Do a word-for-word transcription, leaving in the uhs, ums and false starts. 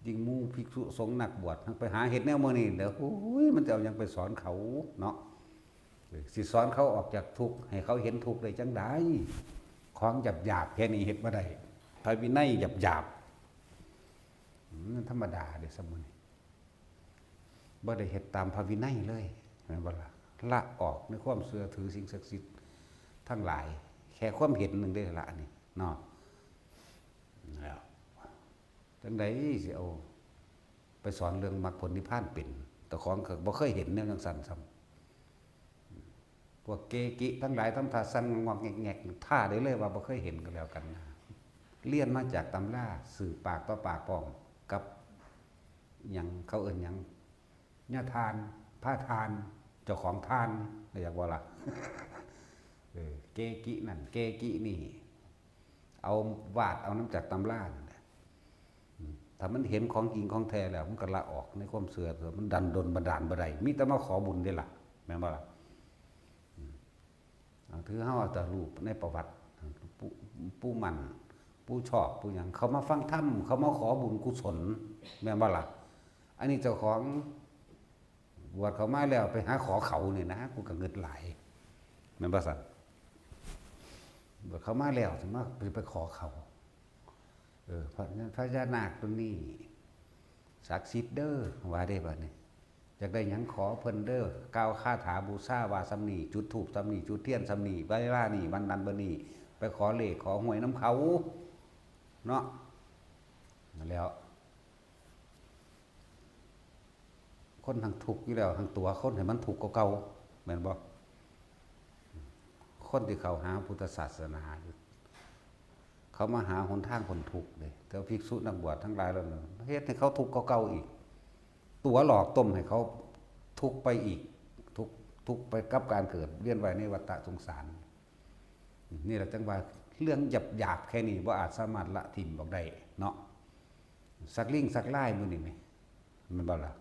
สิ่งหมู่ภิกษุสงฆ์นักบวชไปหาเฮ็ดแนวมื้อนี้เด้อ โอ้ย มันจะเอาหยังไปสอนเขาเนาะ เออ สิสอนเขาออกจากทุกข์ ให้เขาเห็นทุกข์ได้จังใด ของหยาบๆ แค่นี้เฮ็ดบ่ได้ พระวินัยหยาบๆ อืม มันธรรมดาเด้อ สมุน บ่ได้เฮ็ดตามพระวินัยเลย แม่นบ่ล่ะ ละออกในความเชื่อถือสิ่งศักดิ์สิทธิ์ทั้งหลาย แค่ความเห็นหนึ่งเด้อละนี่เนาะ แล้ว จังใดสิเอาไปสอนเรื่องมรรคผลนิพพานเป็น เจ้าของก็บ่เคยเห็นแนวจังซั่นซ้ำ พวกเกกิทั้งหลายทำท่าสั่นงอกแงกๆ ท่าได้เลยว่าบ่เคยเห็นก็แล้วกันนะ เรียนมาจากตำรา สืบปากต่อปากพร้อมกับ หยังเขาเอิ้นหยัง ญาทาน พาทาน เจ้าของทาน อยากว่าล่ะ เออ เกกินั่น เกกินี่ เอาวาดเอานำจากตำรานั่นแหละ อืม ถ้ามันเห็นของจริงของแท้แล้ว มันก็ละออกในความเชื่อ มันดันดลบันดาลบ่ได้ มีแต่มาขอบุญเด้ล่ะ แม่นบ่ล่ะ อืม เอา ถือเฮาเอาแต่รูปในประวัติ ปู่ ปู่หมั่น ปู่ชอบ ปู่หยัง เขามาฟังธรรม เขามาขอบุญกุศล แม่นบ่ล่ะ อันนี้เจ้าของ บวชเข้ามาแล้วไปหาขอเขานี่นะ กูก็งึดหลาย แม่นบ่ซั่น บวชเข้ามาแล้วสิมาไปขอเขา เออ พระ พญานาคตัวนี้ ศักดิ์สิทธิ์เด้อ ว่าได้บัดนี้ อยากได้หยังขอเพิ่นเด้อ กล่าวคาถาบูชาว่าส่ำนี้ จุดธูปส่ำนี้ จุดเทียนส่ำนี้ เวลานี้ วันนั้นวันนี้ ไปขอเลขขอหวยนำเขา เนาะ นั่นแหล้ว คนทั้งทุกข์อยู่แล้ว ทั้งตัวคนให้มันทุกข์กว่าเก่า แม่นบ่ คนที่เขาหาพุทธศาสนาอยู่ เขามาหาหนทางพ้นทุกข์เด้ แต่ภิกษุนักบวชทั้งหลายเหล่านั้น เฮ็ดให้เขาทุกข์กว่าเก่าอีก ตั๋วหลอกต้มให้เขาทุกข์ไปอีก ทุกข์ ทุกข์ไปกับการเกิดเวียนว่ายในวัฏสงสาร นี่แหละจังว่าเรื่องหยาบๆ แค่นี้บ่อาจสามารถละถิ่มออกได้เนาะ สักลิ่งสักลายมื้อนี้แหม แม่นบ่ล่ะ